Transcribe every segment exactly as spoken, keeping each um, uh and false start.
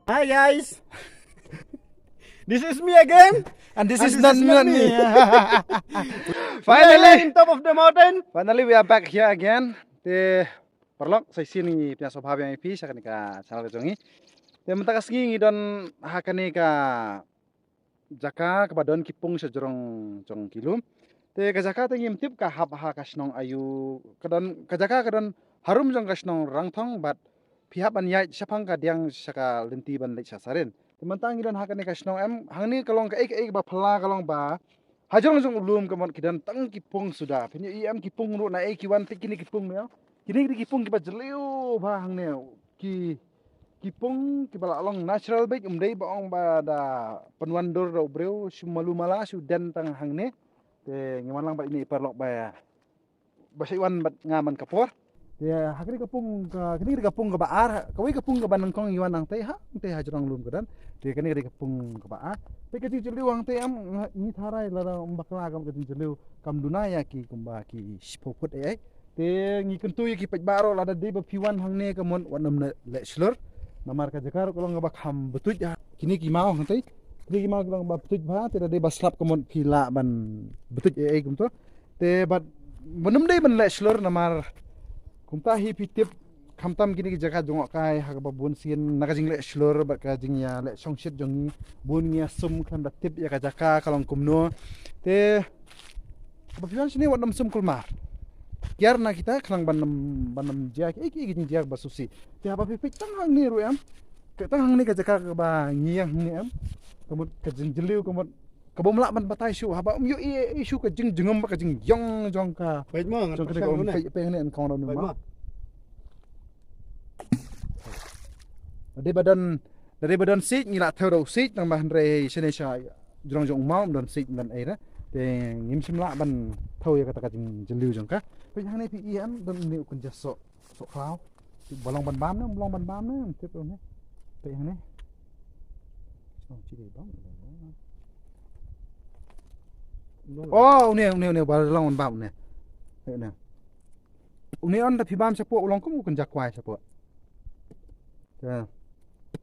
Hi guys. This is me again. And this is not me. Finally, in top of the mountain. Finally, we are back here again. Te paralok, sa shisien ngi pynïasoh bha biang ïa phi sha kane ka channel ka jong ngi. Te mynta ka sngi ngi don ha kane ka jaka kaba don ki pung sha jrong jong ki lum. Te ka jaka te ngim tip ka hap ha ka shnong aïu, ka don, ka jaka ka don harum jong ka shnong Rangthong, bad phi hap ban ïaid shaphang ka diang sha ka lynti ban leit sha Sarin. Te mynta ngi don ha kane ka shnong em, hangne ka long kaei kaei kaba phylla, ka long ba ha jrong jong u lum ka mut ki don tang ki pung suda. Phin ïohi em ki pung ruh naei ki wan, te kine ki pung ne. Kine ki pung kiba jylliew bha hangne. Ki, ki pung kiba la long natural beit, ym dei ba ong ba da pynwandur da u briew, shu malu mala shu den tang hangne. Te ngi wan lang bad ine i paralok ba, ba shait wan bad nga man ka por. Te ha kane ka pung ka, kane ka pung kaba ar, kawei ka pung kaba nyngkong ngi wan hangtei, hangtei ha jrong lum ka don. Te kane ka dei ka pung kaba ar. Te ka jingjylliew hangtei em, nga, ngi tharai lada ym bakla kam ka jingjylliew kam duna ïa ki kumba ki shiphew phut ei ei. Te ngi kyntu ïa ki paidbah ruh lada dei ba phi wan hangne ka mut wat nym leh shlur. Namar ka jaka ruh ka long kaba kham btuid ha. Kine ki maw hangtei. Kine ki maw ka long ba btuid bha, te da dei ba slap ka mut phi lah ban btuid ei ei kumto. Te bad ba nym dei ban leh shlur namar kumta hi phi tip, khamtam kine ki jaka jngohkai ha kaba bun sien na ka jingleh shlur bad ka jingïaleh shongshit jong ngi, bun ngi ïa sum khlem da tip ïa ka jaka ka long kumno. Te haba phi wan shane wat nym sum kulmar. Kiar na kita khnang ban nym, ban nym jia kiei kiei ki jingjia ba sngewsih. Te haba phi peit tang hangne ruh em, ka tang hangne ka jaka kaba ngi ïeng hangne em, ka mut ka jingjylliew ka mut kaba ym lah ban batai shuh, haba ym ïohi shuh ka jingjngem bad ka jingïong jong ka. Peit mo, ngan jong ka pyrshang kane ka um ne. Peit, peit hangne, ngan khong da u. Peit mo. Da dei ba don, da dei ba don siej ngi la thew da u siej, tang ba hynrei shane sha jrong jong u maw ym don siej ym don ei re. Te ngim shym lah ban thew ïa kata ka jingjylliew jong ka. Peit hangne phi ïohi em, don une u kynja soh. Soh khlaw. Ba long ban bam ne, ba long ban bam ne, tip ne. Peit hangne. Shnong chi dei bam. Oh, une, une, une, ba long ban bam une. Peit une. Une, ynda phi bam shapoh u long kum u kynja kwai shapoh. Te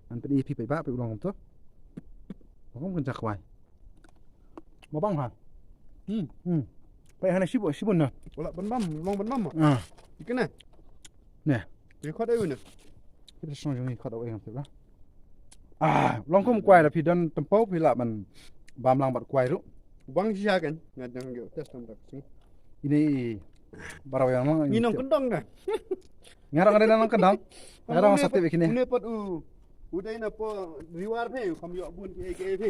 ngan pyni ïa phi paidbah, peit u long kumto. Long kum u kynja kwai. Mo bang ha. Hmm. Hmm. Peit hangne shibun, shibun na. Wala ban bam, long ban bam. Ah. Ikene. Ne. Record aïu ne? Kita shnong jong ngi khot awei ngam tip lah. Ah, long kum kwai, lada phi don tympew phi lah ban bam lang bad kwai ruh. Bang shisha kan, nga dang ïoh test tam dak sing. Ine i barabor ïa nga ngi nongkyndong da. Nga ruh nga dei nongkyndong. Nga ruh nga sa tip ïa kine. Une pat u, u dei na po riwar phi, u kham ïoh bun kiei kiei phi.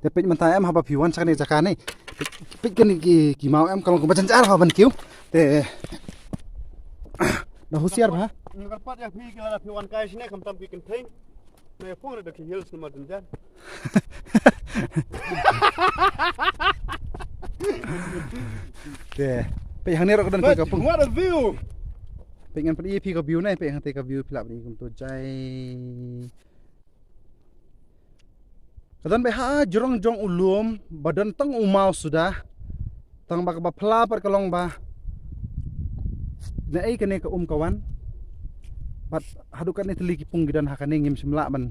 Te peit mynta em, haba phi wan sha kane ka jaka ne. Peit, peit kane ki, ki maw em, ka long kumba jynjar bha ban kiew. Te da husiar bha. Nga kyrpad ïa phi, ki lada phi wan kai shane, khamtam ki kynthei. Na ïa phong da ki heels namar jynjar. Te peit hangne ruh ka don ka pung. What a view. Peit ngan pyni ïa phi ka view ne, peit hangtei ka view phi lah pyni kumto jai. Ka don beit ha jrong jong u lum, ba don tang u maw suda. Tang ba kaba phylla pat ka long ba naei kane ka um ka wan. Bad haduh katne tylli ki pung ki don ha kane, ngim shym lah ban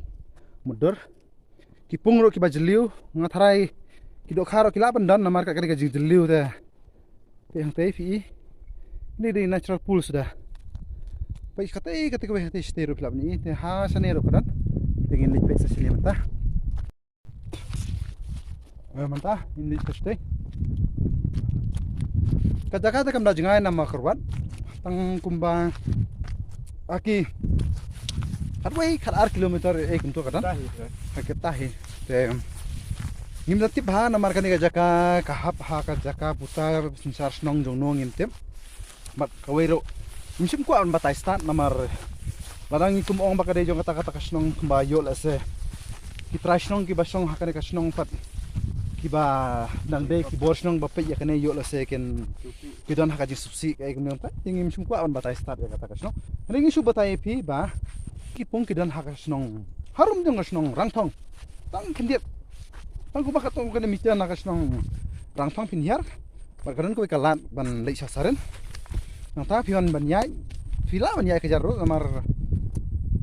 mutdur. Ki pung ruh kiba jylliew, nga tharai ki dohkha ruh ki lah ban don namar ka kane ka jingjylliew te. Peit hangtei phi i. Ine dei natural pool suda. Peit katei katei kawei, katei shatei ruh phi lah ban i. Te ha shane ruh ka don. Te ngin leit peit sa shane mynta. Eh, mynta ngin leit sa shatei. Ka jaka te kam da jngai namar kyrwat. Tang kumba aki khatwei khatar kilometer, eh, kumto ka don. Tahi, eh. Ha kata hi. Te ngim da tip bha namar kane ka jaka ka hap ha ka jaka puta synshar shnong jong no, ngim tip. Bad kawei ruh ngim shym kwah ban batai stad namar lada ngi kum ong ba ka dei jong kata kata ka shnong kumba ïoh lehse ki trai shnong kiba shong ha kane ka shnong pat, kiba nang dei ki bor shnong ba peit ïa kane, ïoh lehse kin, ki don ha ka jingsngewsih kaei kumne pat. Te ngim shym kwah ban batai stad ïa kata ka shnong. Hynrei ngi shu batai ïa phi ba ki pung ki don ha ka shnong, harum jong ka shnong Rangthong. Tang khyndiat, tang kumba katto katne mita na ka shnong Rangthong phin hiar. Bad ka don kawei ka lad ban leit sha Sarin. Nangta phi wan ban ïaid, Phi lah ban ïaid ka jar ruh namar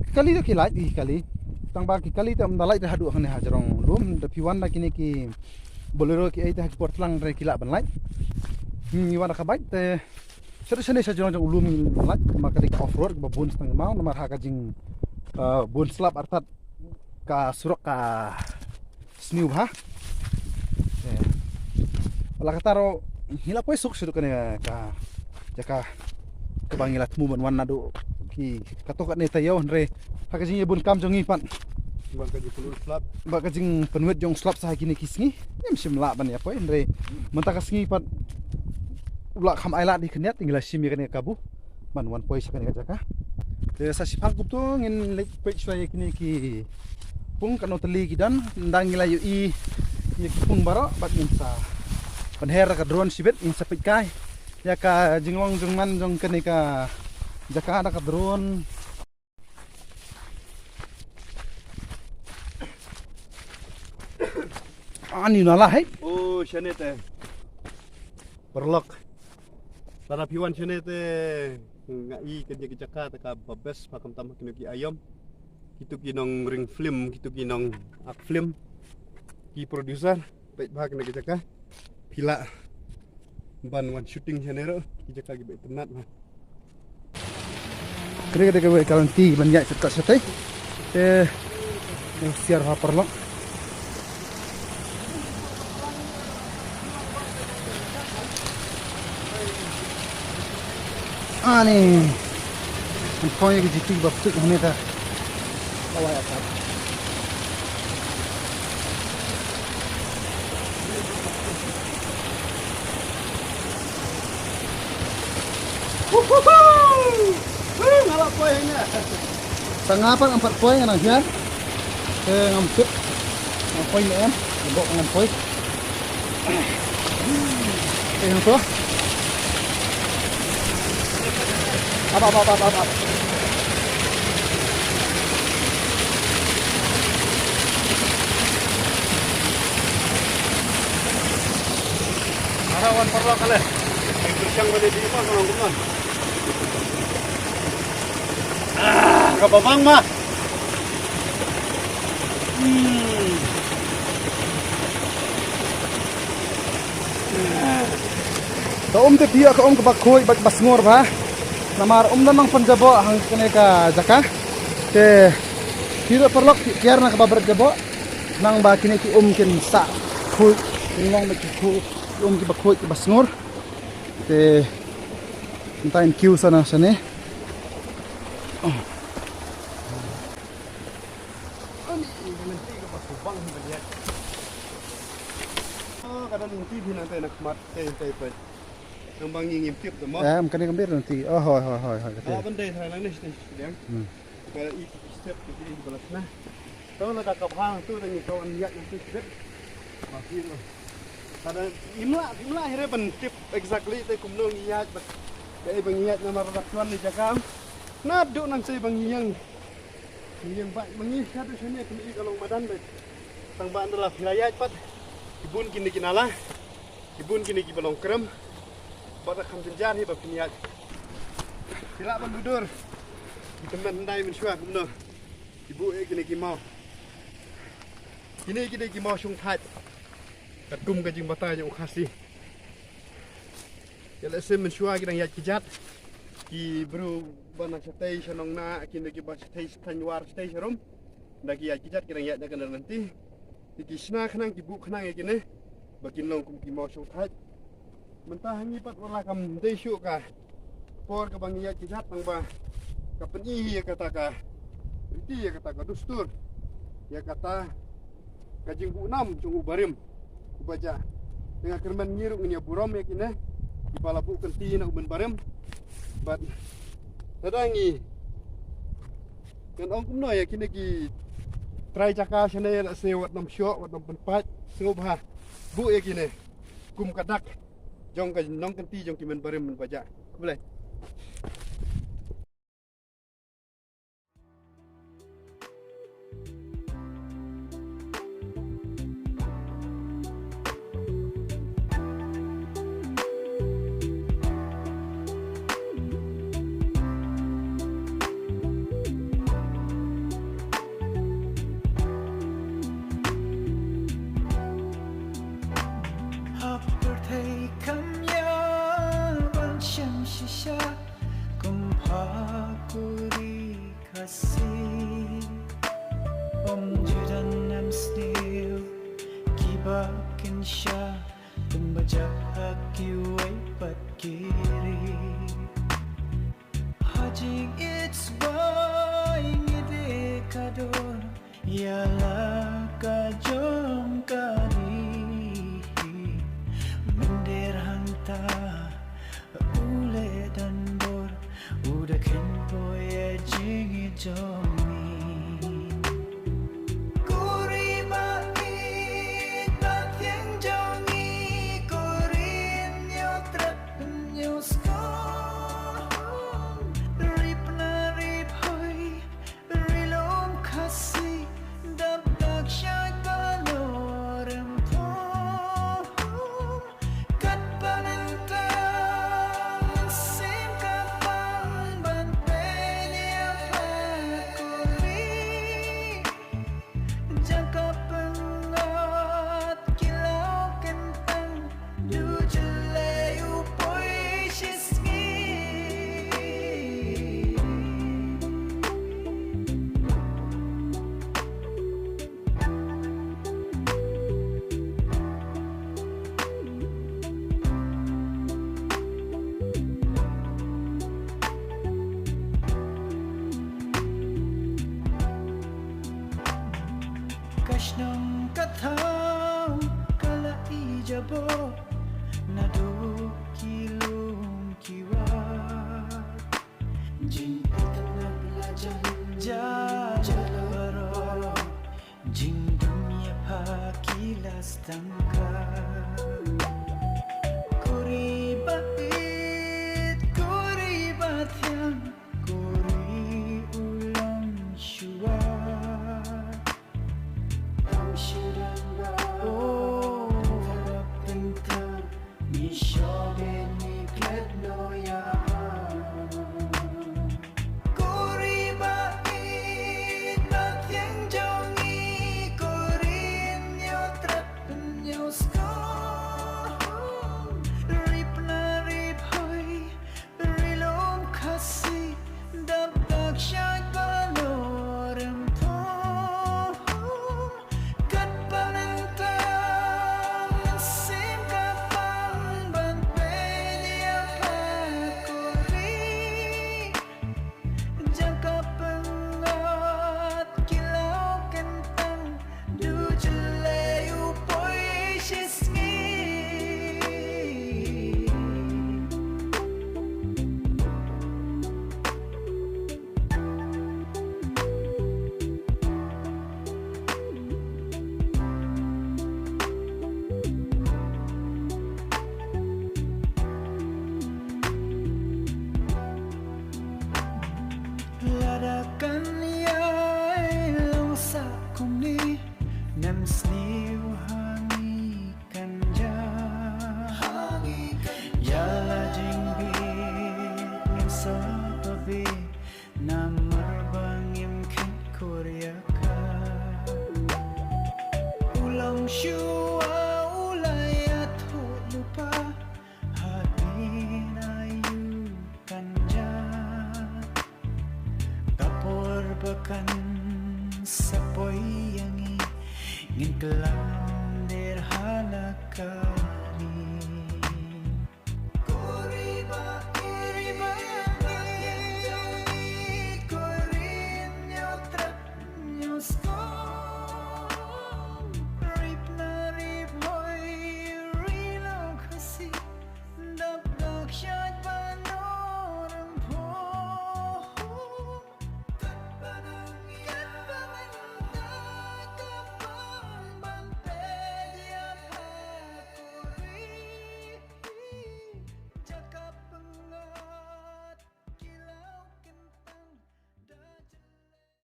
ki kali ruh ki lait, ki kali. Tang ba ki kali te ym da lait ruh haduh hangne ha jrong lum, da phi wan da kine ki Bolero ki ei te ha ki por tlang te ki lah ban lait. Hmm, ngi wan da ka bike te shaduh shane sha jrong jong u lum ngi lait, namar ka dei ka off road ba bun sdang maw, namar ha ka jing, eh, bun slap artat ka surok ka sniew bha. Eh. Wala kata ruh ngi la poi suk shaduh kane ka jaka kaba ngi la thmu ban wan naduh ki kato katne taïew, hynrei ha ka jingïabun kam jong ngi pat, ba ka jingpynwit slap, ba ka jingpynwit jong slap sa ha kine ki sngi, ngim shym lah ban ïa poi, hynrei mynta ka sngi pat u Lah kham ailad hi khyndiat, te ngi la shim ïa kane ka kabu ban wan poi sha kane ka jaka. Te sa shiphang kumto ngin leit peit shuwa ïa kine ki pung, katno tylli ki don. Ynda ngi la ïohi ïa ki pung baroh bad ngin sa pynher da ka drone shibit, ngin sa peit kai ïa ka jinglong jingman jong kane ka jaka da ka drone. Ani nala hai. Oh, shane te. Paralok. Lada phi wan shane te nga i kane ka jaka te kaba best, ba khamtam kine ki aïom. Kitu ki nongring film, kitu ki nong ak film. Ki producer, peit bha kane ka jaka. Phi lah ban wan shooting shane ruh, ki jaka kiba itynnat bha. Kane ka dei kawei ka lynti ban ïaid shortcut shatei. Te, eh, siar ha paralok. Ani. An poi ka jiti ba pik hane ta. Kawai atat. Nga la poi hynne. Sa nga pat ngam pat poi, nga nang hiar. Te ngam tip. Ngam poi ne em. Nga bok ngam poi. Te ngam poi. Ap, ap, ap, ap, ap, ap. Ara wan paralok ale. Ai, pyrshang balik di rumah, kalau rumah. Ah, ka ba bang ma. Hmm. Ka um te phi ïoh ka um kaba khuid bad kaba sngur bha. Namar ym don nongpynjaboh ha kane ka jaka. Te phi ruh paralok phi kiar na kaba bret jaboh. Nang ba kine ki um kin sah khuid, kin long ba ki khuid, ki um kiba khuid kiba sngur. Te mynta in kiew sa na shane. Oh. Ani, ka lynti kaba subang hi ban ïaid. Oh, ka don lynti phi nangta na khmat, te, te, te. Nang ba ngi ngim tip te mo. Em, kane ka ber lynti. Oh, hoi, hoi, hoi, hoi, kate. Ah, ban dei tharai nangne shatei shatei. Hmm. Ka i step ki i ba la shna. To lada ka bha to da ngi to an ïaid nangtu shatei. Ba phi ruh. Ka da im lah, im lah hi re ban tip exactly te kumno ngi ïaid bad kaei ba ngi ïaid namar ba shuwa ne jaka. Naduh nang sei ba ngi ïeng. Ngi ïeng ba ma ngi shaduh shane te i ka long madan bad. Tang ba ynda la phi la ïaid pat. Ki bun kine ki nala. Ki bun kine kiba long krem. Bad la kham jynjar hi ba phin ïaid. Ki lah ban budur. Ki tymmen hyndai mynshuwa kumno. Ki buh ïa kine ki maw. Kine ki dei ki maw shongthait. Katkum ka jingbatai jong u Khasi. Ïa lehse mynshuwa ki dang ïaid kjat. Ki briew ba na shatei sha Nongna, kine kiba shatei sha Thanwar shatei sharum. Ynda ki ïaid kjat ki dang ïaid na ka lynti. Te ki shna khnang ki buh khnang ïa kine ba kin long kum ki maw shongthait. Mynta ha ngi pat wat la kam dei shuh ka por kaba ngi ïaid kjat tang ba ka pyni hi ïa kata ka riti, ïa kata ka dustur, ïa kata ka jingbuh nam jong u barim uba jah. Te nga kyrmen ngi ruh ngin ïa burom ïa kine kiba la buh kynti na u mynbarim. Bad lada ngi Ngan ong kumno ïa kine ki trai jaka shane, lehse wat nym shoh, wat nym pynpait, sngewbha buh ïa kine kum ka dak jong ka nongkynti jong ki mynbarim mynbajah. Khublei. Ap pyrthei kam ïa ban shem shisha kum ha ku ri Khasi. Ym ju don nam sniew kiba kynsha, ym ba jah ha kiwei pat ki ri. Ha jingïeit ba ngi dei ka don ïa la ka jong ka ri. Mynta hangta u leh don bor, u da kheiñ poi ïa jingïeit jong ngi. Ko ri ba ïeit ba thiang jong ngi, ko ri ñiew trep ñiew skhem. Ri pna ri phoi, ri lum Khasi, dap dak shait ba nor em thom. Katba nangta mynsiem ka pang ban pynïap ha ko ri. Jaka pyngngad ki law kyntang, du jyllei u poi shisngi. Ka shnong ka thaw ka la ïa jabok, naduh ki lum ki wah. Jingpyntnat la jan jala baroh, jingdum ïa pha ki la stang ka.